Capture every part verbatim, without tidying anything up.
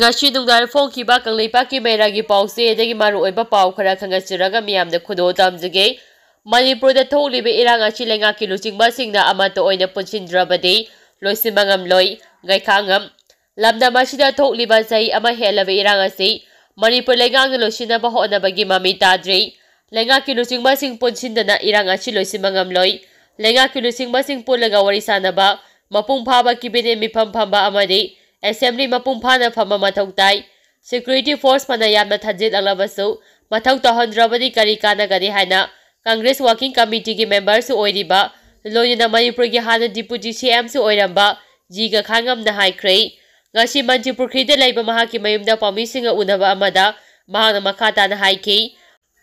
ꯉꯁꯤ ꯅꯨꯡꯗꯥꯡ ꯐꯣꯡꯈꯤꯕ ꯀꯪꯂꯩꯄꯥꯛꯀꯤ ꯃꯩꯔꯥꯒꯤ ꯄꯥꯎꯆꯦꯗꯒꯤ ꯃꯔꯨꯑꯣꯏꯕ ꯄꯥꯎ ꯈꯔ ꯈꯪꯒꯠꯆꯔꯒ ꯃꯤꯌꯥꯝꯗ ꯈꯨꯗꯣꯜ ꯇꯝꯖꯒꯦ꯫ ꯃꯅꯤꯄꯨꯔꯗ ꯊꯣꯛꯂꯤꯕ ꯏꯔꯥꯡ ꯑꯁꯤ ꯂꯩꯉꯥꯛꯀꯤ ꯂꯨꯆꯤꯡꯕꯁꯤꯡꯅ ꯑꯃꯠꯇ ꯑꯣꯏꯅ ꯄꯨꯟꯁꯤꯟꯗ꯭ꯔꯕꯗꯤ ꯂꯣꯏꯁꯤꯟꯕ ꯉꯝꯂꯣꯏ꯫ ꯉꯥꯏꯈꯥꯉꯝ꯫ ꯂꯝꯗꯝ ꯑꯁꯤꯗ ꯊꯣꯛꯂꯤꯕ ꯆꯍꯤ ꯑꯃ ꯍꯦꯜꯂꯕ ꯏꯔꯥꯡ ꯑꯁꯤ ꯃꯅꯤꯄꯨꯔ ꯂꯩꯉꯥꯛꯅ ꯂꯣꯏꯁꯤꯟꯅꯕ ꯍꯣꯠꯅꯕꯒꯤ ꯃꯃꯤ ꯇꯥꯗ꯭ꯔꯤ꯫ ꯂꯩꯉꯥꯛꯀꯤ ꯂꯨꯆꯤꯡꯕꯁꯤꯡ ꯄꯨꯟꯁꯤꯟꯗꯅ ꯏꯔꯥꯡ ꯑꯁꯤ ꯂꯣꯏꯁꯤꯟꯕ ꯉꯝꯂꯣꯏ꯫ ꯂꯩꯉꯥꯛꯀꯤ ꯂꯨꯆꯤꯡꯕꯁꯤꯡ ꯄꯨꯜꯂꯒ ꯋꯥꯔꯤ ꯁꯥꯅꯕ, ꯃꯄꯨꯡ ꯐꯥꯕ ꯀꯦꯕꯤꯅꯦꯠ ꯃꯤꯐꯝ ꯐꯝꯕ ꯑꯃꯗꯤ ꯑꯦꯁꯦꯝꯕ꯭ꯂꯤ ꯃꯄꯨꯡ ꯐꯥꯅ ꯐꯝꯕ ꯃꯊꯧ ꯇꯥꯏ꯫ ꯁꯦꯀ꯭ꯌꯨꯔꯤꯇꯤ ꯐꯣꯔꯁ ꯐꯅ ꯌꯥꯝꯅ ꯊꯥꯖꯤꯜꯂꯛꯂꯕꯁꯨ ꯃꯊꯧ ꯇꯧꯍꯟꯗ꯭ꯔꯕꯗꯤ ꯀꯔꯤ ꯀꯥꯟꯅꯒꯅꯤ ꯍꯥꯏꯅ ꯀꯪꯒ꯭ꯔꯦꯁ ꯋꯥꯔꯀꯤꯡ ꯀꯃꯤꯇꯤꯒꯤ ꯃꯦꯝꯕꯔꯁꯨ ꯑꯣꯏꯔꯤꯕ, ꯂꯣꯏꯅꯅ ꯃꯅꯤꯄꯨꯔꯒꯤ ꯍꯥꯟꯅ ꯗꯤꯄꯨꯇꯤ ꯁꯤ ꯑꯦꯝꯁꯨ ꯑꯣꯏꯔꯝꯕ ꯖꯤ ꯒꯈꯥꯉꯝꯅ ꯍꯥꯏꯈ꯭ꯔꯦ꯫ ꯉꯁꯤ ꯃꯟꯇ꯭ꯔꯤ ꯄꯨꯈ꯭ꯔꯤꯗ ꯂꯩꯕ ꯃꯍꯥꯛꯀꯤ ꯃꯌꯨꯝꯗ ꯄꯥꯎꯃꯤꯁꯤꯡꯒ ꯎꯅꯕ ꯑꯃꯗ ꯃꯍꯥꯛꯅ ꯃꯈꯥ ꯇꯥꯅ ꯍꯥꯏꯈꯤ,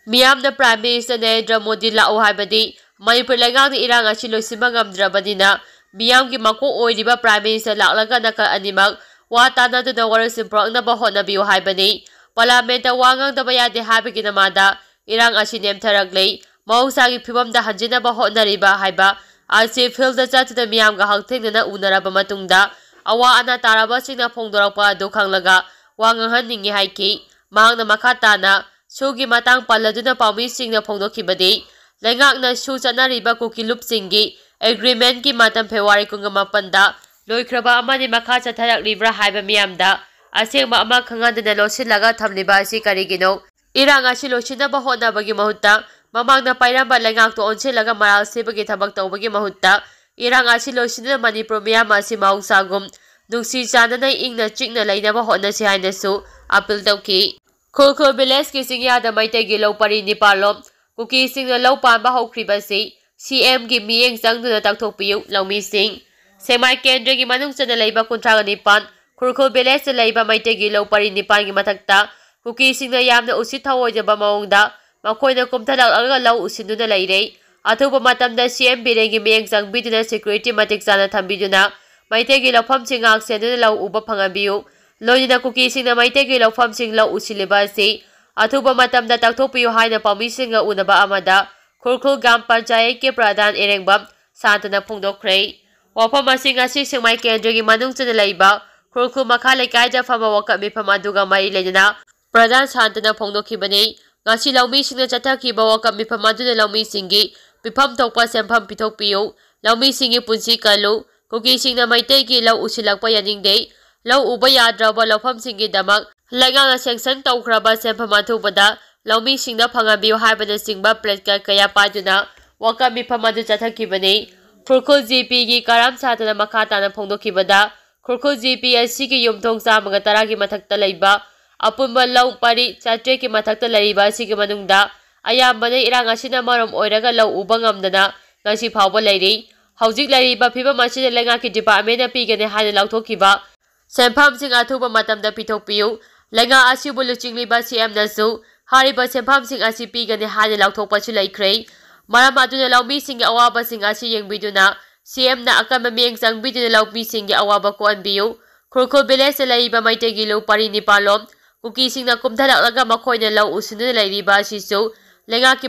ꯃꯤꯌꯥꯝꯅ ꯄ꯭ꯔꯥꯏꯝ ꯃꯤꯅꯤꯁꯇꯔ ꯅꯔꯦꯟꯗ꯭ꯔ ꯃꯣꯗꯤ ꯂꯥꯛꯎ ꯍꯥꯏꯕꯗꯤ ꯃꯅꯤꯄꯨꯔ ꯂꯩꯉꯥꯛꯅ ꯏꯔꯥꯡ ꯑꯁꯤ ꯂꯣꯏꯁꯤꯟꯕ ꯉꯝꯗ꯭ꯔꯕꯅꯤꯅ ꯃꯤꯌꯥꯝꯒꯤ ꯃꯀꯣꯛ ꯑꯣꯏꯔꯤꯕ ꯄ꯭ꯔꯥꯏꯝ ꯃꯤꯅꯤꯁꯇꯔ ꯂꯥꯛꯂꯒ ꯅꯥꯀꯜ ꯑꯅꯤꯃꯛ ꯋꯥ ꯇꯥꯅꯗꯨꯅ ꯋꯥꯔꯣꯏꯁꯤꯟ ꯄꯨꯔꯛꯅꯕ ꯍꯣꯠꯅꯕꯤꯌꯨ ꯍꯥꯏꯕꯅꯤ꯫ ꯄꯥꯔꯂꯤꯌꯥꯃꯦꯟꯠꯇ ꯋꯥ ꯉꯥꯡꯗꯕ ꯌꯥꯗꯦ ꯍꯥꯏꯕꯒꯤ ꯅꯃꯥꯗ ꯏꯔꯥꯡ ꯑꯁꯤ ꯅꯦꯝꯊꯔꯛꯂꯦ꯫ ꯃꯍꯧꯁꯥꯒꯤ ꯐꯤꯕꯝꯗ ꯍꯟꯖꯤꯟꯅꯕ ꯍꯣꯠꯅꯔꯤꯕ ꯍꯥꯏꯕ ꯑꯁꯤ ꯐꯤꯜꯗ ꯆꯠꯇꯨꯅ ꯃꯤꯌꯥꯝꯒ ꯍꯛꯊꯦꯡꯅꯅ ꯎꯅꯔꯕ ꯃꯇꯨꯡꯗ ꯑꯋꯥ ꯑꯅꯥ ꯇꯥꯔꯕꯁꯤꯡꯅ ꯐꯣꯡꯗꯣꯔꯛꯄ ꯑꯗꯨ ꯈꯪꯂꯒ ꯋꯥ ꯉꯥꯡꯍꯟꯅꯤꯡꯏ ꯍꯥꯏꯈꯤ꯫ ꯃꯍꯥꯛꯅ ꯃꯈꯥ ꯇꯥꯅ ꯁꯨꯒꯤ ꯃꯇꯥꯡ ꯄꯜꯂꯗꯨꯅ ꯄꯥꯎꯃꯤꯁꯤꯡꯅ ꯐꯣꯡꯗꯣꯛꯈꯤꯕꯗꯤ, ꯂꯩꯉꯥꯛꯅ ꯁꯨ ꯆꯠꯅꯔꯤꯕ ꯀꯨꯀꯤ ꯂꯨꯞꯁꯤꯡꯒꯤ ꯑꯦꯒ꯭ꯔꯤꯃꯦꯟꯠꯀꯤ ꯃꯇꯝ ꯐꯦꯕ꯭ꯔꯨꯋꯥꯔꯤ ꯀꯨꯟꯒ ꯃꯥꯄꯟꯗ ꯂꯣꯏꯈ꯭ꯔꯕ ꯑꯃꯗꯤ ꯃꯈꯥ ꯆꯠꯊꯔꯛꯂꯤꯕ꯭ꯔꯥ ꯍꯥꯏꯕ ꯃꯤꯌꯥꯝꯗ ꯑꯁꯦꯡꯕ ꯑꯃ ꯈꯪꯍꯟꯗꯅ ꯂꯣꯠꯁꯤꯜꯂꯒ ꯊꯝꯂꯤꯕ ꯑꯁꯤ ꯀꯔꯤꯒꯤꯅꯣ? ꯏꯔꯥꯡ ꯑꯁꯤ ꯂꯣꯏꯁꯤꯟꯅꯕ ꯍꯣꯠꯅꯕꯒꯤ ꯃꯍꯨꯠꯇ ꯃꯃꯥꯡꯗ ꯄꯥꯏꯔꯝꯕ ꯂꯩꯉꯥꯛꯇꯨ ꯑꯣꯟꯁꯤꯜꯂꯒ ꯃꯔꯥꯜ ꯁꯤꯕꯒꯤ ꯊꯕꯛ ꯇꯧꯕꯒꯤ ꯃꯍꯨꯠꯇ ꯏꯔꯥꯡ ꯑꯁꯤ ꯂꯣꯏꯁꯤꯟꯗꯨꯅ ꯃꯅꯤꯄꯨꯔ ꯃꯤꯌꯥꯝ ꯑꯁꯤ ꯃꯍꯧꯁꯥꯒꯨꯝ ꯅꯨꯡꯁꯤ ꯆꯥꯟꯅꯅ ꯏꯪꯅ ꯆꯤꯛꯅ ꯂꯩꯅꯕ ꯍꯣꯠꯅꯁꯤ ꯍꯥꯏꯅꯁꯨ ꯑꯄꯤꯜ ꯇꯧꯈꯤ꯫ ꯈꯨꯔꯈꯨꯜ ꯚꯤꯂꯦꯖꯀꯤ ꯆꯤꯡꯌꯥꯗ ꯃꯩꯇꯩꯒꯤ ꯂꯧ ꯄꯔꯤ ꯅꯤꯄꯥꯜ ꯂꯣꯝ ꯀꯨꯀꯤꯁꯤꯡꯅ ꯂꯧ ꯄꯥꯟꯕ ꯍꯧꯈ꯭ꯔꯤꯕꯁꯤ ꯁꯤ ꯑꯦꯝꯒꯤ ꯃꯤꯠꯌꯦꯡ ꯆꯪꯗꯨꯅ ꯇꯥꯛꯊꯣꯛꯄꯤꯌꯨ꯫ ꯂꯧꯃꯤꯁꯤꯡ꯫ ꯁꯦꯛꯃꯥꯏ ꯀꯦꯟꯗ꯭ꯔꯒꯤ ꯃꯅꯨꯡ ꯆꯟꯅ ꯂꯩꯕ ꯀꯨꯟꯊ꯭ꯔꯥꯒ ꯅꯤꯄꯥꯟ ꯈꯨꯔꯈꯨꯜ ꯚꯤꯂꯦꯖꯇ ꯂꯩꯕ ꯃꯩꯇꯩꯒꯤ ꯂꯧ ꯄꯔꯤ ꯅꯤꯄꯥꯟꯒꯤ ꯃꯊꯛꯇ ꯀꯨꯀꯤꯁꯤꯡꯅ ꯌꯥꯝꯅ ꯎꯁꯤꯠ ꯊꯑꯣꯏꯗꯕ ꯃꯑꯣꯡꯗ ꯃꯈꯣꯏꯅ ꯀꯨꯝꯊꯔꯛꯂꯒ ꯂꯧ ꯎꯁꯤꯟꯗꯨꯅ ꯂꯩꯔꯦ꯫ ꯑꯊꯨꯕ ꯃꯇꯝꯗ ꯁꯤ ꯑꯦꯝ ꯕꯤꯔꯦꯟꯒꯤ ꯃꯤꯠꯌꯦꯡ ꯆꯪꯕꯤꯗꯨꯅ ꯁꯦꯀ꯭ꯌꯨꯔꯤꯇꯤ ꯃꯇꯤꯛ ꯆꯥꯅ ꯊꯝꯕꯤꯗꯨꯅ ꯃꯩꯇꯩꯒꯤ ꯂꯧꯐꯝꯁꯤꯡ ꯉꯥꯛ ꯁꯦꯟꯗꯨꯅ ꯂꯧ ꯎꯕ ꯐꯪꯍꯟꯕꯤꯌꯨ꯫ ꯂꯣꯏꯅꯅ ꯀꯨꯀꯤꯁꯤꯡꯅ ꯃꯩꯇꯩꯒꯤ ꯂꯧꯐꯝꯁꯤꯡ ꯂꯧ ꯎꯁꯤꯜꯂꯤꯕ ꯑꯁꯤ ꯑꯊꯨꯕ ꯃꯇꯝꯗ ꯇꯥꯛꯊꯣꯛꯄꯤꯌꯨ ꯍꯥꯏꯅ ꯄꯥꯎꯃꯤꯁꯤꯡꯒ ꯎꯅꯕ ꯑꯃꯗ ꯈꯨꯔꯈꯨꯜ ꯒ꯭ꯔꯥꯝ ꯄꯟꯆꯥꯌꯠꯀꯤ ꯄ꯭ꯔꯙꯥꯟ ꯏꯔꯦꯡꯕꯝ ꯁꯥꯟꯇꯅ ꯐꯣꯡꯗꯣꯛꯈ꯭ꯔꯦ꯫ ꯋꯥꯐꯝ ꯑꯁꯤ ꯉꯁꯤ ꯁꯦꯛꯃꯥꯏ ꯀꯦꯟꯗ꯭ꯔꯒꯤ ꯃꯅꯨꯡ ꯆꯟꯅ ꯂꯩꯕ ꯈꯨꯔꯈꯨꯜ ꯃꯈꯥ ꯂꯩꯀꯥꯏꯗ ꯐꯝꯕ ꯋꯥꯀꯠ ꯃꯤꯐꯝ ꯑꯗꯨꯒ ꯃꯔꯤ ꯂꯩꯅꯅ ꯄ꯭ꯔꯙꯥꯟ ꯁꯥꯟꯇꯅ ꯐꯣꯡꯗꯣꯛꯈꯤꯕꯅꯤ꯫ ꯉꯁꯤ ꯂꯧꯃꯤꯁꯤꯡꯅ ꯆꯠꯊꯈꯤꯕ ꯋꯥꯀꯠ ꯃꯤꯐꯝ ꯑꯗꯨꯗ ꯂꯧꯃꯤꯁꯤꯡꯒꯤ ꯄꯤꯐꯝ ꯊꯣꯛꯄ ꯁꯦꯟꯐꯝ ꯄꯤꯊꯣꯛꯄꯤꯌꯨ, ꯂꯧꯃꯤꯁꯤꯡꯒꯤ ꯄꯨꯟꯁꯤ ꯀꯜꯂꯨ, ꯀꯨꯀꯤꯁꯤꯡꯅ ꯃꯩꯇꯩꯒꯤ ꯂꯧ ꯎꯁꯤꯜꯂꯛꯄ ꯌꯥꯅꯤꯡꯗꯦ, ꯂꯧ ꯎꯕ ꯌꯥꯗ꯭ꯔꯕ ꯂꯧꯐꯝꯁꯤꯡꯒꯤꯗꯃꯛ ꯂꯩꯉꯥꯛꯅ ꯁꯦꯡꯁꯟ ꯇꯧꯈ꯭ꯔꯕ ꯁꯦꯟꯐꯝ ꯑꯊꯨꯕꯗ ꯂꯧꯃꯤꯁꯤꯡꯗ ꯐꯪꯍꯟꯕꯤꯌꯨ ꯍꯥꯏꯕꯅꯆꯤꯡꯕ ꯄ꯭ꯂꯦꯀꯥꯔꯗ ꯀꯌꯥ ꯄꯥꯏꯗꯨꯅ ꯋꯥꯀꯠ ꯃꯤꯐꯝ ꯑꯗꯨ ꯆꯠꯊꯈꯤꯕꯅꯤ꯫ ꯈꯨꯔꯈꯨꯜ ꯖꯤ ꯄꯤꯒꯤ ꯀꯔꯥꯝ ꯁꯥꯟꯇꯅ ꯃꯈꯥ ꯇꯥꯅ ꯐꯣꯡꯗꯣꯛꯈꯤꯕꯗ, ꯈꯨꯔꯈꯨꯜ ꯖꯤ ꯄꯤ ꯑꯁꯤꯒꯤ ꯌꯨꯝꯊꯣꯡ ꯆꯥꯝꯃꯒ ꯇꯔꯥꯒꯤ ꯃꯊꯛꯇ ꯂꯩꯕ ꯑꯄꯨꯟꯕ ꯂꯧ ꯄꯔꯤ ꯆꯥꯇ꯭ꯔꯦꯠꯀꯤ ꯃꯊꯛꯇ ꯂꯩꯔꯤꯕ ꯑꯁꯤꯒꯤ ꯃꯅꯨꯡꯗ ꯑꯌꯥꯝꯕꯅ ꯏꯔꯥꯡ ꯑꯁꯤꯅ ꯃꯔꯝ ꯑꯣꯏꯔꯒ ꯂꯧ ꯎꯕ ꯉꯝꯗꯅ ꯉꯁꯤ ꯐꯥꯎꯕ ꯂꯩꯔꯤ꯫ ꯍꯧꯖꯤꯛ ꯂꯩꯔꯤꯕ ꯐꯤꯕꯝ ꯑꯁꯤꯗ ꯂꯩꯉꯥꯛꯀꯤ ꯗꯤꯄꯥꯔꯠꯃꯦꯟꯅ ꯄꯤꯒꯅꯤ ꯍꯥꯏꯅ ꯂꯥꯎꯊꯣꯛꯈꯤꯕ ꯁꯦꯟꯐꯝꯁꯤꯡ ꯑꯊꯨꯕ ꯃꯇꯝꯗ ꯄꯤꯊꯣꯛꯄꯤꯌꯨ꯫ ꯂꯩꯉꯥꯛ ꯑꯁꯤꯕꯨ ꯂꯨꯆꯤꯡꯂꯤꯕ ꯁꯤ ꯑꯦꯝꯅꯁꯨ ꯍꯥꯏꯔꯤꯕ ꯁꯦꯟꯐꯝꯁꯤꯡ ꯑꯁꯤ ꯄꯤꯒꯅꯤ ꯍꯥꯏꯅ ꯂꯥꯎꯊꯣꯛꯄꯁꯨ ꯂꯩꯈ꯭ꯔꯦ꯫ ꯃꯔꯝ ꯑꯗꯨꯅ ꯂꯧꯃꯤꯁꯤꯡꯒꯤ ꯑꯋꯥꯕꯁꯤꯡ ꯑꯁꯤ ꯌꯦꯡꯕꯤꯗꯨꯅ ꯁꯤ ꯑꯦꯝꯅ ꯑꯀꯟꯕ ꯃꯤꯠꯌꯦꯡ ꯆꯪꯕꯤꯗꯨꯅ ꯂꯧꯃꯤꯁꯤꯡꯒꯤ ꯑꯋꯥꯕ ꯀꯣꯛꯍꯟꯕꯤꯌꯨ꯫ ꯈꯨꯔꯈꯨꯜ ꯚꯤꯂꯦꯖꯇ ꯂꯩꯔꯤꯕ ꯃꯩꯇꯩꯒꯤ ꯂꯧ ꯄꯔꯤ ꯅꯤꯄꯥꯜꯂꯣꯝ ꯀꯨꯀꯤꯁꯤꯡꯅ ꯀꯨꯝꯊꯔꯛꯂꯒ ꯃꯈꯣꯏꯅ ꯂꯧ ꯎꯁꯤꯟꯗꯨꯅ ꯂꯩꯔꯤꯕ ꯑꯁꯤꯁꯨ ꯂꯩꯉꯥꯛꯀꯤ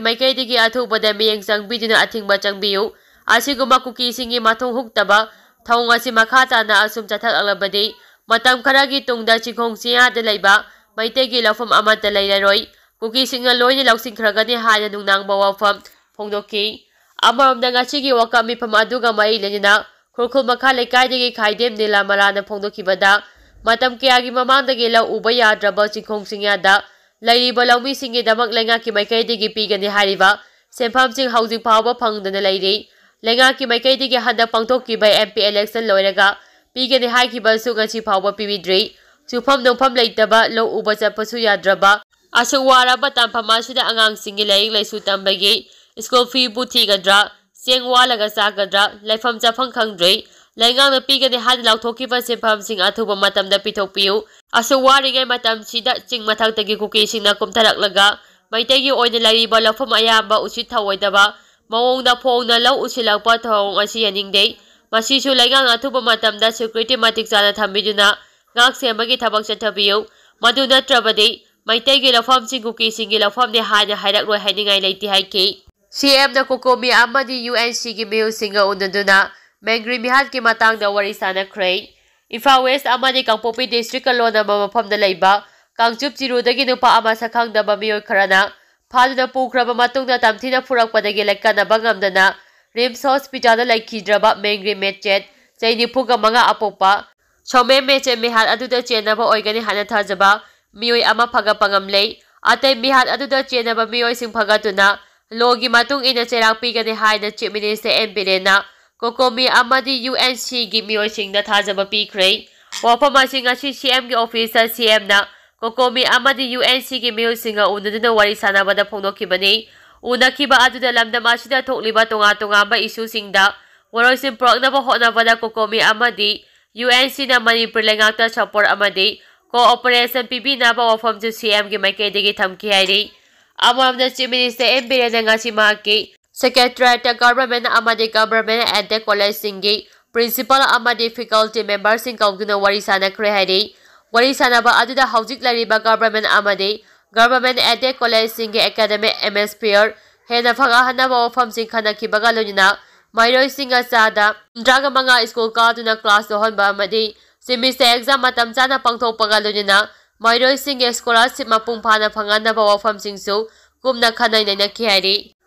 ꯃꯥꯏꯀꯩꯗꯒꯤ ꯑꯊꯨꯕꯗ ꯃꯤꯠꯌꯦꯡ ꯆꯪꯕꯤꯗꯨꯅ ꯑꯊꯤꯡꯕ ꯆꯪꯕꯤꯌꯨ꯫ ꯑꯁꯤꯒꯨꯝꯕ ꯀꯨꯀꯤꯁꯤꯡꯒꯤ ꯃꯊꯣꯡ ꯍꯨꯛꯇꯕ ꯊꯧꯑꯣꯡ ꯑꯁꯤ ꯃꯈꯥ ꯇꯥꯅ ꯑꯁꯨꯝ ꯆꯠꯊꯔꯛꯂꯕꯗꯤ ꯃꯇꯝ ꯈꯔꯒꯤ ꯇꯨꯡꯗ ꯆꯤꯡꯈꯣꯡ ꯆꯤꯌꯥꯗ ꯂꯩꯕ ꯃꯩꯇꯩꯒꯤ ꯂꯧꯐꯝ ꯑꯃꯠꯇ ꯂꯩꯔꯔꯣꯏ꯫ ꯀꯨꯀꯤꯁꯤꯡꯅ ꯂꯣꯏꯅ ꯂꯧꯁꯤꯟꯈ꯭ꯔꯒꯅꯤ ꯍꯥꯏꯅ ꯅꯨꯡꯅꯥꯡꯕ ꯋꯥꯐꯝ ꯐꯣꯡꯗꯣꯛꯈꯤ꯫ ꯑꯃꯔꯣꯝꯗ ꯉꯁꯤꯒꯤ ꯋꯥꯀꯠ ꯃꯤꯐꯝ ꯑꯗꯨꯒ ꯃꯔꯤ ꯂꯩꯅꯅ ꯈꯨꯔꯈꯨꯜ ꯃꯈꯥ ꯂꯩꯀꯥꯏꯗꯒꯤ ꯈꯥꯏꯗꯦꯝ ꯅꯤꯂꯥꯃꯂꯥꯅ ꯐꯣꯡꯗꯣꯛꯈꯤꯕꯗ, ꯃꯇꯝ ꯀꯌꯥꯒꯤ ꯃꯃꯥꯡꯗꯒꯤ ꯂꯧ ꯎꯕ ꯌꯥꯗ꯭ꯔꯕ ꯆꯤꯡꯈꯣꯡ ꯆꯤꯡꯌꯥꯗ ꯂꯩꯔꯤꯕ ꯂꯧꯃꯤꯁꯤꯡꯒꯤꯗꯃꯛ ꯂꯩꯉꯥꯛꯀꯤ ꯃꯥꯏꯀꯩꯗꯒꯤ ꯄꯤꯒꯅꯤ ꯍꯥꯏꯔꯤꯕ ꯁꯦꯟꯐꯝꯁꯤꯡ ꯍꯧꯖꯤꯛ ꯐꯥꯎꯕ ꯐꯪꯗꯅ ꯂꯩꯔꯤ꯫ ꯂꯩꯉꯥꯛꯀꯤ ꯃꯥꯏꯀꯩꯗꯒꯤ ꯍꯟꯗꯛ ꯄꯥꯡꯊꯣꯛꯈꯤꯕ ꯑꯦꯝ ꯄꯤ ꯏꯂꯦꯛꯁꯟ ꯂꯣꯏꯔꯒ ꯄꯤꯒꯅꯤ ꯍꯥꯏꯈꯤꯕꯁꯨ ꯉꯁꯤ ꯐꯥꯎꯕ ꯄꯤꯕꯤꯗ꯭ꯔꯤ꯫ ꯆꯨꯐꯝ ꯅꯣꯝꯐꯝ ꯂꯩꯇꯕ, ꯂꯧ ꯎꯕ ꯆꯠꯄꯁꯨ ꯌꯥꯗ꯭ꯔꯕ, ꯑꯁꯨꯛ ꯋꯥꯔꯕ ꯇꯥꯟꯐꯝ ꯑꯁꯤꯗ ꯑꯉꯥꯡꯁꯤꯡꯒꯤ ꯂꯥꯏꯔꯤꯛ ꯂꯥꯏꯁꯨ ꯇꯝꯕꯒꯤ ꯁ꯭ꯀꯨꯜ ꯐꯤꯕꯨ ꯊꯤꯒꯗ꯭ꯔꯥ, ꯆꯦꯡ ꯋꯥꯜꯂꯒ ꯆꯥꯒꯗ꯭ꯔꯥ, ꯂꯩꯐꯝ ꯆꯥꯐꯝ ꯈꯪꯗ꯭ꯔꯦ꯫ ꯂꯩꯉꯥꯛꯅ ꯄꯤꯒꯅꯤ ꯍꯥꯏꯅ ꯂꯥꯎꯊꯣꯛꯈꯤꯕ ꯁꯦꯟꯐꯝꯁꯤꯡ ꯑꯊꯨꯕ ꯃꯇꯝꯗ ꯄꯤꯊꯣꯛꯄꯤꯌꯨ꯫ ꯑꯁꯨꯛ ꯋꯥꯔꯤꯉꯩ ꯃꯇꯝꯁꯤꯗ ꯆꯤꯡ ꯃꯊꯛꯇꯒꯤ ꯀꯨꯀꯤꯁꯤꯡꯅ ꯀꯨꯝꯊꯔꯛꯂꯒ ꯃꯩꯇꯩꯒꯤ ꯑꯣꯏꯅ ꯂꯩꯔꯤꯕ ꯂꯧꯐꯝ ꯑꯌꯥꯝꯕ ꯎꯁꯤꯠ ꯊꯑꯣꯏꯗꯕ ꯃꯑꯣꯡꯗ ꯐꯣꯡꯅ ꯂꯧ ꯎꯁꯤꯜꯂꯛꯄ ꯊꯧꯑꯣꯡ ꯑꯁꯤ ꯌꯥꯅꯤꯡꯗꯦ꯫ ꯃꯁꯤꯁꯨ ꯂꯩꯉꯥꯛꯅ ꯑꯊꯨꯕ ꯃꯇꯝꯗ ꯁꯦꯀ꯭ꯌꯨꯔꯤꯇꯤ ꯃꯇꯤꯛ ꯆꯥꯅ ꯊꯝꯕꯤꯗꯨꯅ ꯉꯥꯛ ꯁꯦꯟꯕꯒꯤ ꯊꯕꯛ ꯆꯠꯊꯕꯤꯌꯨ꯫ ꯃꯗꯨ ꯅꯠꯇ꯭ꯔꯕꯗꯤ ꯃꯩꯇꯩꯒꯤ ꯂꯧꯐꯝꯁꯤꯡ ꯀꯨꯀꯤꯁꯤꯡꯒꯤ ꯂꯧꯐꯝꯅꯤ ꯍꯥꯏꯅ ꯍꯥꯏꯔꯛꯂꯣꯏ ꯍꯥꯏꯅꯤꯡꯉꯥꯏ ꯂꯩꯇꯦ ꯍꯥꯏꯈꯤ꯫ ꯁꯤ ꯑꯦꯝꯅ ꯀꯣꯀꯣꯃꯤ ꯑꯃꯗꯤ ꯌꯨ ꯑꯦꯟ ꯁꯤꯒꯤ ꯃꯤꯑꯣꯏꯁꯤꯡꯒ ꯎꯅꯗꯨꯅ ꯃꯦꯡꯒ꯭ꯔꯤ ꯃꯤꯍꯥꯠꯀꯤ ꯃꯇꯥꯡꯗ ꯋꯥꯔꯤ ꯁꯥꯅꯈ꯭ꯔꯦ꯫ ꯏꯝꯐꯥꯜ ꯋꯦꯁ ꯑꯃꯗꯤ ꯀꯥꯡꯄꯣꯛꯄꯤ ꯗꯤꯁꯇ꯭ꯔꯤꯛꯀ ꯂꯣꯟꯅꯕ ꯃꯐꯝꯗ ꯂꯩꯕ ꯀꯥꯡꯆꯨꯞ ꯆꯤꯔꯨꯗꯒꯤ ꯅꯨꯄꯥ ꯑꯃ ꯁꯛꯈꯪꯗꯕ ꯃꯤꯑꯣꯏ ꯈꯔꯅ ꯐꯥꯗꯨꯅ ꯄꯨꯈ꯭ꯔꯕ ꯃꯇꯨꯡꯗ ꯇꯝꯊꯤꯅ ꯐꯨꯔꯛꯄꯗꯒꯤ ꯂꯩꯀꯠꯅꯕ ꯉꯝꯗꯅ ꯔꯤꯝꯁ ꯍꯣꯁꯄꯤꯇꯥꯜꯗ ꯂꯩꯈꯤꯗ꯭ꯔꯕ ꯃꯦꯡꯒ꯭ꯔꯤ ꯃꯦꯆꯦꯠ, ꯆꯍꯤ ꯅꯤꯐꯨꯒ ꯃꯉꯥ ꯑꯄꯣꯛꯄ ꯁꯣꯃꯦ ꯃꯦꯆꯦꯠ ꯃꯤꯍꯥꯠ ꯑꯗꯨꯗ ꯆꯦꯟꯅꯕ ꯑꯣꯏꯒꯅꯤ ꯍꯥꯏꯅ ꯊꯥꯖꯕ ꯃꯤꯑꯣꯏ ꯑꯃ ꯐꯒꯠꯄ ꯉꯝꯂꯦ꯫ ꯑꯇꯩ ꯃꯤꯍꯥꯠ ꯑꯗꯨꯗ ꯆꯦꯟꯅꯕ ꯃꯤꯑꯣꯏꯁꯤꯡ ꯐꯒꯠꯇꯨꯅ ꯂꯣꯒꯤ ꯃꯇꯨꯡ ꯏꯟꯅ ꯆꯩꯔꯥꯛ ꯄꯤꯒꯅꯤ ꯍꯥꯏꯅ ꯆꯤꯐ ꯃꯤꯅꯤꯁꯇꯔ ꯑꯦꯟ ꯕꯤꯔꯦꯟꯅ ꯀꯣꯀꯣꯃꯤ ꯑꯃꯗꯤ ꯌꯨ ꯑꯦꯟ ꯁꯤꯒꯤ ꯃꯤꯑꯣꯏꯁꯤꯡꯗ ꯊꯥꯖꯕ ꯄꯤꯈ꯭ꯔꯦ꯫ ꯋꯥꯐꯝ ꯑꯁꯤ ꯉꯁꯤ ꯁꯤ ꯑꯦꯝꯒꯤ ꯑꯣꯐꯤꯁꯇ ꯁꯤ ꯑꯦꯝꯅ ꯀꯣꯀꯣꯃꯤ ꯑꯃꯗꯤ ꯌꯨ ꯑꯦꯟ ꯁꯤꯒꯤ ꯃꯤꯑꯣꯏꯁꯤꯡꯒ ꯎꯅꯗꯨꯅ ꯋꯥꯔꯤ ꯁꯥꯟꯅꯕꯗ ꯐꯣꯡꯗꯣꯛꯈꯤꯕꯅꯤ꯫ ꯎꯅꯈꯤꯕ ꯑꯗꯨꯗ ꯂꯝꯗꯝ ꯑꯁꯤꯗ ꯊꯣꯛꯂꯤꯕ ꯇꯣꯉꯥꯟ ꯇꯣꯉꯥꯟꯕ ꯏꯁꯨꯁꯤꯡꯗ ꯋꯥꯔꯣꯏꯁꯤꯟ ꯄꯨꯔꯛꯅꯕ ꯍꯣꯠꯅꯕꯗ ꯀꯣꯀꯣꯃꯤ ꯑꯃꯗꯤ ꯌꯨ ꯑꯦꯟ ꯁꯤꯅ ꯃꯅꯤꯄꯨꯔ ꯂꯩꯉꯥꯛꯇ ꯁꯄꯣꯔꯠ ꯑꯃꯗꯤ ꯀꯣꯑꯣꯄꯔꯦꯁꯟ ꯄꯤꯕꯤꯅꯕ ꯋꯥꯐꯝꯁꯨ ꯁꯤ ꯑꯦꯝꯒꯤ ꯃꯥꯏꯀꯩꯗꯒꯤ ꯊꯝꯈꯤ ꯍꯥꯏꯔꯤ꯫ ꯑꯃꯔꯣꯝꯗ ꯆꯤꯐ ꯃꯤꯅꯤꯁꯇꯔ ꯑꯦꯟ ꯕꯤꯔꯦꯟꯅ ꯉꯁꯤ ꯃꯍꯥꯛꯀꯤ ꯁꯦꯀ꯭ꯔꯦꯇꯔꯤꯌꯦꯠꯇ ꯒꯚꯔꯟꯃꯦꯟꯠ ꯑꯃꯗꯤ ꯒꯚꯔꯟꯃꯦꯟꯠ ꯑꯦꯗꯦꯗ ꯀꯣꯂꯦꯖꯁꯤꯡꯒꯤ ꯄ꯭ꯔꯤꯟꯁꯤꯄꯥꯜ ꯑꯃꯗꯤ ꯐꯦꯀꯜꯇꯤ ꯃꯦꯝꯕꯔꯁꯤꯡ ꯀꯧꯗꯨꯅ ꯋꯥꯔꯤ ꯁꯥꯟꯅꯈ꯭ꯔꯦ ꯍꯥꯏꯔꯤ꯫ ꯋꯥꯔꯤ ꯁꯥꯟꯅꯕ ꯑꯗꯨꯗ ꯍꯧꯖꯤꯛ ꯂꯩꯔꯤꯕ ꯒꯚꯔꯟꯃꯦꯟꯠ ꯑꯃꯗꯤ ꯒꯚꯔꯟꯃꯦꯟꯠ ꯑꯦꯗꯦꯗ ꯀꯣꯂꯦꯖꯁꯤꯡꯒꯤ ꯑꯦꯀꯥꯗꯃꯤꯛ ꯑꯦꯠꯃꯣꯁꯐꯤꯌꯔ ꯍꯦꯟꯅ ꯐꯒꯠꯍꯟꯅꯕ ꯋꯥꯐꯝꯁꯤꯡ ꯈꯟꯅꯈꯤꯕꯒ ꯂꯣꯏꯅꯅ ꯃꯍꯩꯔꯣꯏꯁꯤꯡꯒ ꯆꯥꯗ ꯍꯨꯝꯗ꯭ꯔꯥꯒ ꯃꯉꯥ ꯁ꯭ꯀꯨꯜ ꯀꯥꯗꯨꯅ ꯀ꯭ꯂꯥꯁ ꯂꯧꯍꯟꯕ ꯑꯃꯗꯤ ꯁꯦꯃꯤꯁꯇꯔ ꯑꯦꯛꯖꯥꯝ ꯃꯇꯝ ꯆꯥꯅ ꯄꯥꯡꯊꯣꯛꯄꯒ ꯂꯣꯏꯅꯅ ꯃꯍꯩꯔꯣꯏꯁꯤꯡꯒꯤ ꯁ꯭ꯀꯣꯂꯔꯁꯤꯞ ꯃꯄꯨꯡ ꯐꯥꯅ ꯐꯪꯍꯟꯅꯕ ꯋꯥꯐꯝꯁꯤꯡꯁꯨ ꯀꯨꯞꯅ ꯈꯟꯅ ꯅꯩꯅꯈꯤ ꯍꯥꯏꯔꯤ꯫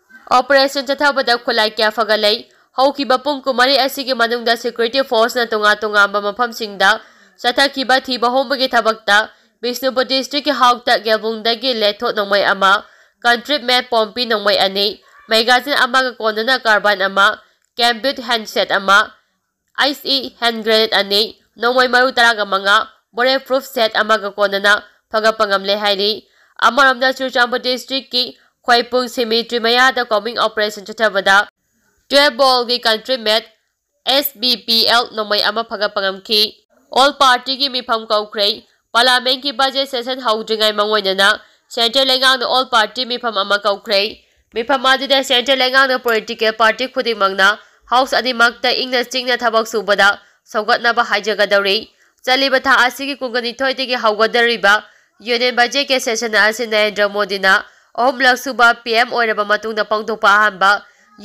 ꯑꯣꯄꯔꯦꯁꯟ ꯆꯠꯊꯕꯗ ꯈꯨꯠꯂꯥꯏ ꯀꯌꯥ ꯐꯒꯠꯂꯦ꯫ ꯍꯧꯈꯤꯕ ꯄꯨꯡ ꯀꯨꯟꯃꯔꯤ ꯑꯁꯤꯒꯤ ꯃꯅꯨꯡꯗ ꯁꯦꯀ꯭ꯌꯨꯔꯤꯇꯤ ꯐꯣꯔꯁꯅ ꯇꯣꯉꯥꯟ ꯇꯣꯉꯥꯟꯕ ꯃꯐꯝꯁꯤꯡꯗ ꯆꯠꯊꯈꯤꯕ ꯊꯤꯕ ꯍꯨꯝꯕꯒꯤ ꯊꯕꯛꯇ ꯕꯤꯁꯅꯨꯄꯨꯔ ꯗꯤꯁꯇ꯭ꯔꯤꯛꯀꯤ ꯍꯥꯎꯇ ꯒꯦꯜꯕꯨꯡꯗꯒꯤ ꯂꯦꯊꯣꯠ ꯅꯣꯡꯃꯩ ꯑꯃ, ꯀꯟꯇ꯭ꯔꯤꯞ ꯃꯦꯠ ꯄꯣꯝꯄꯤ ꯅꯣꯡꯃꯩ ꯑꯅꯤ, ꯃꯦꯒꯥꯖꯤꯟ ꯑꯃꯒ ꯀꯣꯟꯅꯅ ꯀꯥꯔꯕꯥꯏꯟ ꯑꯃ, ꯀꯦꯝꯕꯤꯠ ꯍꯦꯟꯁꯦꯠ ꯑꯃ, ꯑꯥꯏꯁ ꯏ ꯍꯦꯟ ꯒ꯭ꯔꯦꯅꯦꯗ ꯑꯅꯤ, ꯅꯣꯡꯃꯩ ꯃꯔꯨ ꯇꯔꯥꯒ ꯃꯉꯥ, ꯕꯨꯂꯦꯠ ꯄ꯭ꯔꯨꯐ ꯁꯦꯠ ꯑꯃꯒ ꯀꯣꯟꯅꯅ ꯐꯒꯠꯄ ꯉꯝꯂꯦ ꯍꯥꯏꯔꯤ꯫ ꯑꯃꯔꯣꯝꯗ ꯆꯨꯔꯆꯥꯟꯄꯨꯔ ꯗꯤꯁꯇ꯭ꯔꯤꯛꯀꯤ ꯈ꯭ꯋꯥꯏꯄꯨꯡ ꯁꯤꯃꯤꯇ꯭ꯔꯤ ꯃꯌꯥꯗ ꯀꯣꯝꯕꯤꯡ ꯑꯣꯄꯔꯦꯁꯟ ꯆꯠꯊꯕꯗ ꯇꯨꯌꯦꯜꯐ ꯕꯣꯜꯒꯤ ꯀꯟꯇ꯭ꯔꯤꯞ ꯃꯦꯠ ꯑꯦꯁ ꯕꯤ ꯄꯤ ꯑꯦꯜ ꯅꯣꯡꯃꯩ ꯑꯃ ꯐꯒꯠꯄ ꯉꯝꯈꯤ꯫ ꯑꯣꯜ ꯄꯥꯔꯇꯤꯒꯤ ꯃꯤꯐꯝ ꯀꯧꯈ꯭ꯔꯦ꯫ ꯄꯥꯔꯂꯥꯃꯦꯟꯠꯀꯤ ꯕꯖꯦꯠ ꯁꯦꯁꯟ ꯍꯧꯗ꯭ꯔꯤꯉꯩ ꯃꯥꯡꯑꯣꯏꯅꯅ ꯁꯦꯟꯇ꯭ꯔꯦꯜ ꯂꯩꯉꯥꯛꯅ ꯑꯣꯜ ꯄꯥꯔꯇꯤ ꯃꯤꯐꯝ ꯑꯃ ꯀꯧꯈ꯭ꯔꯦ꯫ ꯃꯤꯐꯝ ꯑꯗꯨꯗ ꯁꯦꯟꯇ꯭ꯔꯦꯜ ꯂꯩꯉꯥꯛꯅ ꯄꯣꯂꯤꯇꯤꯀꯦꯜ ꯄꯥꯔꯇꯤ ꯈꯨꯗꯤꯡꯃꯛꯅ ꯍꯥꯎꯁ ꯑꯅꯤꯃꯛꯇ ꯏꯪꯅ ꯆꯤꯛꯅ ꯊꯕꯛ ꯁꯨꯕꯗ ꯁꯧꯒꯠꯅꯕ ꯍꯥꯏꯖꯒꯗꯧꯔꯤ꯫ ꯆꯠꯂꯤꯕ ꯊꯥ ꯑꯁꯤꯒꯤ ꯀꯨꯟꯒ ꯅꯤꯊꯣꯏꯗꯒꯤ ꯍꯧꯒꯗꯧꯔꯤꯕ ꯌꯨꯅꯤꯌꯟ ꯕꯖꯦꯠꯀꯤ ꯁꯦꯁꯟ ꯑꯁꯤ ꯅꯔꯦꯟꯗ꯭ꯔ ꯃꯣꯗꯤꯅ ꯑꯍꯨꯝꯂꯛ ꯁꯨꯕ ꯄꯤ ꯑꯦꯝ ꯑꯣꯏꯔꯕ ꯃꯇꯨꯡꯗ ꯄꯥꯡꯊꯣꯛꯄ ꯑꯍꯥꯟꯕ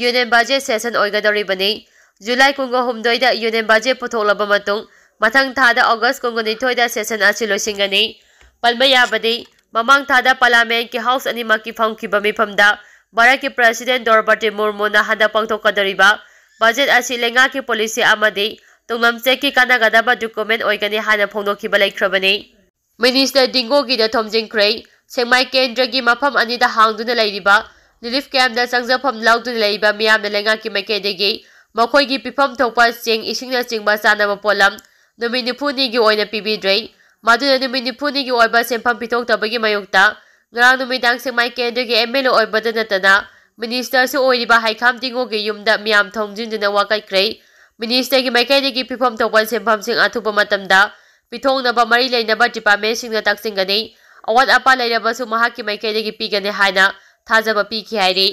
ꯌꯨꯅꯤꯌꯟ ꯕꯖꯦꯠ ꯁꯦꯁꯟ ꯑꯣꯏꯒꯗꯧꯔꯤꯕꯅꯤ꯫ ꯖꯨꯂꯥꯏ ꯀꯨꯟꯒ ꯍꯨꯝꯗꯣꯏꯗ ꯌꯨꯅꯤꯌꯟ ꯕꯖꯦꯠ ꯄꯨꯊꯣꯛꯂꯕ ꯃꯇꯨꯡ ꯃꯊꯪ ꯊꯥꯗ August ꯀꯨꯟꯅꯤꯊꯣꯏꯗ session ꯑꯁꯤ ꯂꯣꯏꯁꯤꯟꯒꯅꯤ꯫ ꯄꯟꯕ ꯌꯥꯕꯗꯤ, ꯃꯃꯥꯡ ꯊꯥꯗ Parliamentꯀꯤ House ꯑꯅꯤꯃꯛꯀꯤ ꯐꯝꯈꯤꯕ ꯃꯤꯐꯝꯗ ꯚꯥꯔꯠꯀꯤ President ꯗ꯭ꯔꯧꯄꯗꯤ ꯃꯨꯔꯃꯨꯅ ꯍꯟꯗꯛ ꯄꯥꯡꯊꯣꯛꯀꯗꯧꯔꯤꯕ budget ꯑꯁꯤ ꯂꯩꯉꯥꯛꯀꯤ policy ꯑꯃꯗꯤ ꯇꯨꯡꯂꯝꯆꯠꯀꯤ ꯀꯥꯟꯅꯒꯗꯕ document ꯑꯣꯏꯒꯅꯤ ꯍꯥꯏꯅ ꯐꯣꯡꯗꯣꯛꯈꯤꯕ ꯂꯩꯈ꯭ꯔꯕꯅꯤ꯫ Minister ꯗꯤꯡꯒꯣꯒꯤꯗ ꯊꯣꯝꯖꯤꯟꯈ꯭ꯔꯦ꯫ ꯁꯦꯛꯃꯥꯏ ꯀꯦꯟꯗ꯭ꯔꯒꯤ ꯃꯐꯝ ꯑꯅꯤꯗ ꯍꯥꯡꯗꯨꯅ ꯂꯩꯔꯤꯕ relief campꯇ ꯆꯪꯖꯐꯝ ꯂꯧꯗꯨꯅ ꯂꯩꯔꯤꯕ ꯃꯤꯌꯥꯝꯅ ꯂꯩꯉꯥꯛꯀꯤ ꯃꯥꯏꯀꯩꯗꯒꯤ ꯃꯈꯣꯏꯒꯤ ꯄꯤꯐꯝ ꯊꯣꯛꯄ ꯆꯦꯡ, ꯏꯁꯤꯡꯅꯆꯤꯡꯕ ꯆꯥꯅꯕ ꯄꯣꯠꯂꯝ ꯅꯨꯃꯤꯠ ꯅꯤꯐꯨꯅꯤꯒꯤ ꯑꯣꯏꯅ ꯄꯤꯕꯤꯗ꯭ꯔꯦ꯫ ꯃꯗꯨꯅ ꯅꯨꯃꯤꯠ ꯅꯤꯐꯨꯅꯤꯒꯤ ꯑꯣꯏꯕ ꯁꯦꯟꯐꯝ ꯄꯤꯊꯣꯛꯇꯕꯒꯤ ꯃꯥꯌꯣꯛꯇ ꯉꯔꯥꯡ ꯅꯨꯃꯤꯗꯥꯡ ꯁꯦꯛꯃꯥꯏ ꯀꯦꯟꯗ꯭ꯔꯒꯤ MLA ꯑꯣꯏꯕꯗ ꯅꯠꯇꯅ ministerꯁꯨ ꯑꯣꯏꯔꯤꯕ ꯍꯩꯈꯥꯝ ꯗꯤꯡꯒꯣꯒꯤ ꯌꯨꯝꯗ ꯃꯤꯌꯥꯝ ꯊꯣꯝꯖꯤꯟꯗꯨꯅ ꯋꯥꯀꯠꯈ꯭ꯔꯦ꯫ Ministerꯒꯤ ꯃꯥꯏꯀꯩꯗꯒꯤ ꯄꯤꯐꯝ ꯊꯣꯛꯄ ꯁꯦꯟꯐꯝꯁꯤꯡ ꯑꯊꯨꯕ ꯃꯇꯝꯗ ꯄꯤꯊꯣꯛꯅꯕ ꯃꯔꯤ ꯂꯩꯅꯕ departmentꯁꯤꯡꯅ ꯇꯛꯁꯤꯟꯒꯅꯤ꯫ ꯑꯋꯥꯠ ꯑꯄꯥ ꯂꯩꯔꯕꯁꯨ ꯃꯍꯥꯛꯀꯤ ꯃꯥꯏꯀꯩꯗꯒꯤ ꯄꯤꯒꯅꯤ ꯍꯥꯏꯅ ꯊꯥꯖꯕ ꯄꯤꯈꯤ ꯍꯥꯏꯔꯤ꯫